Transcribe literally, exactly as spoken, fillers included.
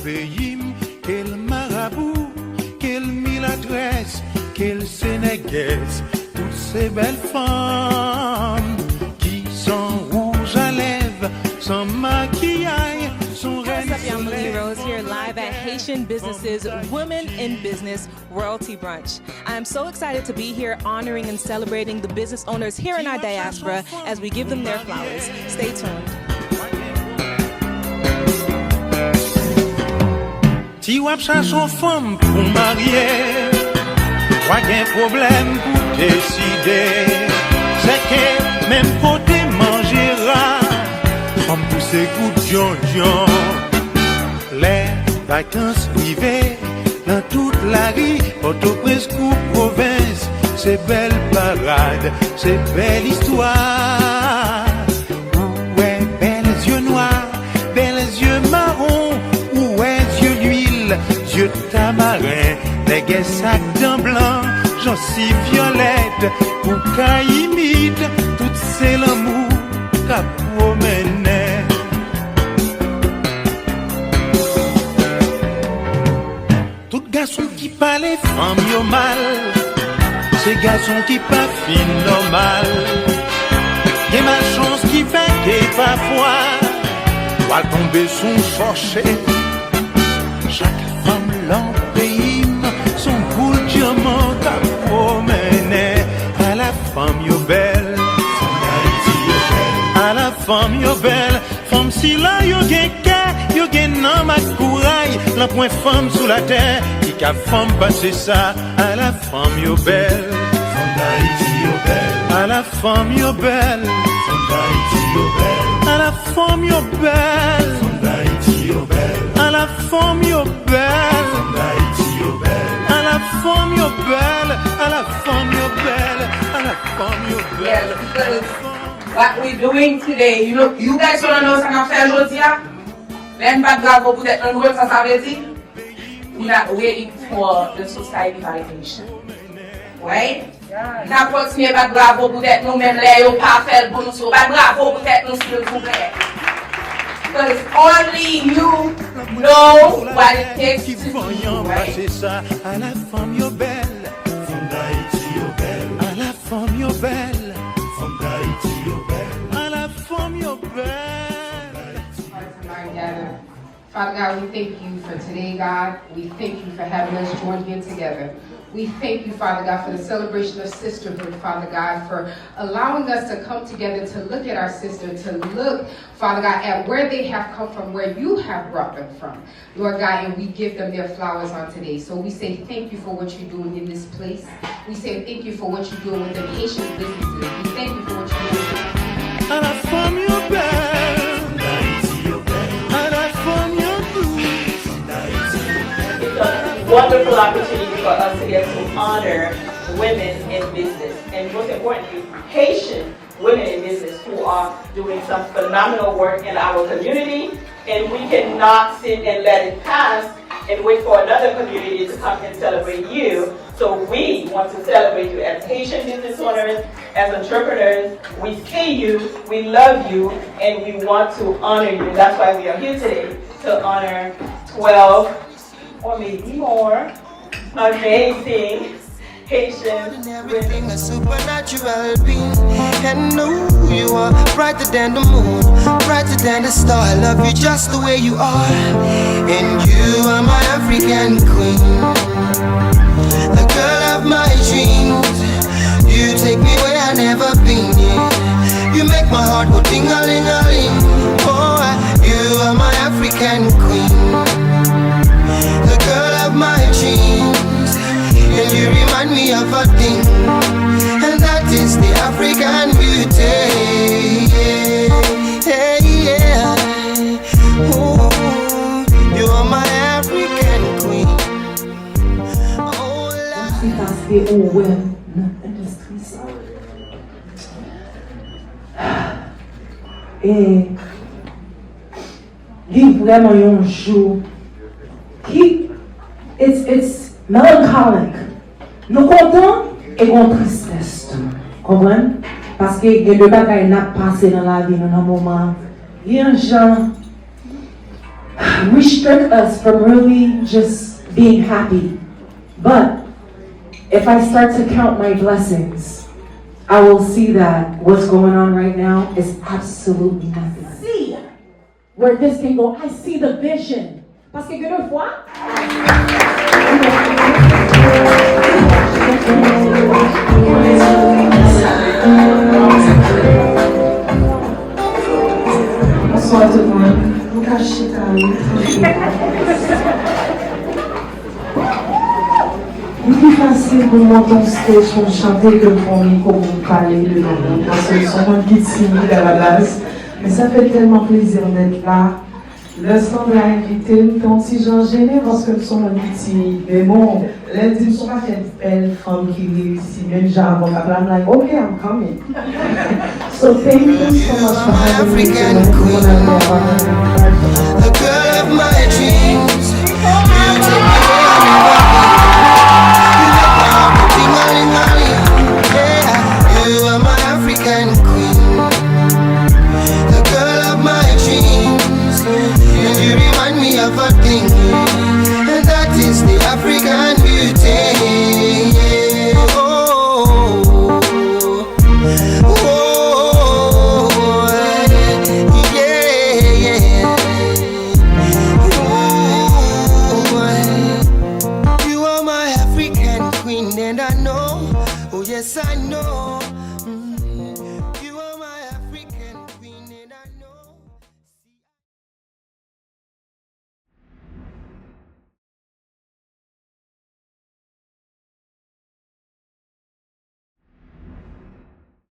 Peyi m, ke l marabou, ke l milatrès, ke l se nègès, tout se bèl fanm ki san wouj a lèv, san makiyay, son rèn solèy. What's up, y'all? Malika Rose here, live at Haitian Businesses Women in Business Royalty Brunch. I am so excited to be here honoring and celebrating the business owners here in our diaspora as we give them their flowers. Stay tuned. Si w ap chache yon fanm pou marye, w a gen pwoblèm pou deside. Sèke menm kote manje ra, fanm pouse kout dyondyon. Lè vakans rive, nan tout lari, Pòtoprens kou pwovens, se bèl parad, se bèl istwa. Ou wè bèl zye nwa, bèl zye mawon, ou wè zye lwil, zye tamaren, nègès ak dan blan, jansiv vyolèt, bouka imid, tout se lanmou k ap pwomennen. Tout gason ki pale fanm yo mal, se gason ki pa fin nòmal. Gen malchans ki fè ke pafwa, w al tonbe sou yon chòche. Chak fanm lan peyi m, s on boul dyaman k ap pwomennen. Ala fanm yo bèl, fanm Dayiti yo bèl. Ala fanm yo bèl, fanm sila yo gen kè, yo gen nanm ak kouray. Lanpwen fanm sou latè ki ka fanm pase sa. Ala fanm yo bèl, fanm Dayiti yo bèl. Ala fanm yo bèl, fanm Dayiti yo bèl. Ala fanm yo bèl, fanm Dayiti yo bèl. Ala fanm yo bèl, fanm Dayiti yo bèl. Ala fanm yo bèl, ala fanm yo bèl, ala fanm yo bèl. Yes, because what we doing today, you know, you guys wanna know sa n ap fè jodi a? Lè n bat bravo pou tèt nou, nou konn sa sa vle di? We not waiting for the society validation. Right? N ap kontinye bat bravo pou tèt nou, menm lè yo pa fè l pou nou. So, bat bravo pou tèt nou, silvouplè. Because only you know what it takes to do you, right? Ala fanm yo bèl, fanm Dayiti yo bèl. Ala fanm yo bèl, fanm Dayiti yo bèl. Ala fanm yo bèl. Father God, we thank you for today, God. We thank you for having us join here together. We thank you, Father God, for the celebration of sisterhood, Father God, for allowing us to come together to look at our sister, to look, Father God, at where they have come from, where you have brought them from. Lord God, and we give them their flowers on today. So we say thank you for what you're doing in this place. We say thank you for what you're doing with the Haitian businesses. We thank you for what you're doing. Ala fanm yo bèl, ala fanm yo dous. It's a wonderful opportunity for us to get to honor women in business, and most importantly, Haitian women in business who are doing some phenomenal work in our community, and we cannot sit and let it pass and wait for another community to come and celebrate you. So we want to celebrate you as Haitian business owners, as entrepreneurs. We see you, we love you, and we want to honor you. That's why we are here today, to honor twelve or maybe more amazing Haitian women. Everything a supernatural being. And no, you are brighter than the moon, brighter than the star. I love you just the way you are. And you are my African queen, the girl of my dreams. You take me where I never been, yeah. You make my heart go ting-a-ling-a-ling. Oh, you are my African queen, the girl of my dreams. And you remind me of a thing, and that is the African beauty. Yeah, yeah, yeah. Ooh, you are my African queen. Oh, Lord. Se paske ou wè m nan endistri sa. E li vrèman yon jou ki, it's, it's melancholic. Nou kontan e gon tristès tou. Konprann? Paske gen de bagay n ap pase nan lavi nou nan moman an. Gen jan restrict us from really just being happy. But if I start to count my blessings, I will see that what's going on right now is absolutely nothing. See where this can go. I see the vision. Paske gen de fwa. Bonswa tout moun. Nou ka chita, wi, tranquille. Li pi fasil pou m monte yon stage pou m chante ke pou m pale devan moun, paske m se yon moun ki timid a la baz. Men sa fè tèlman plezi m d'être là. Lè Sandra envite m, m te yon ti jan jennen paske m se yon moun ki timid. Men bon, lè l di m se yon pakèt bèl fanm ki reyisi, menm jan avè w k ap la, m like, "Ok, I'm coming." So thank you so much for having me tonight. Konn ap fè pa. The girl of my dreams. You take me where I never been. You make my heart go ting-a-ling-a-ling. Yeah, you are my African queen. The girl of my dreams. And you remind me of a thing.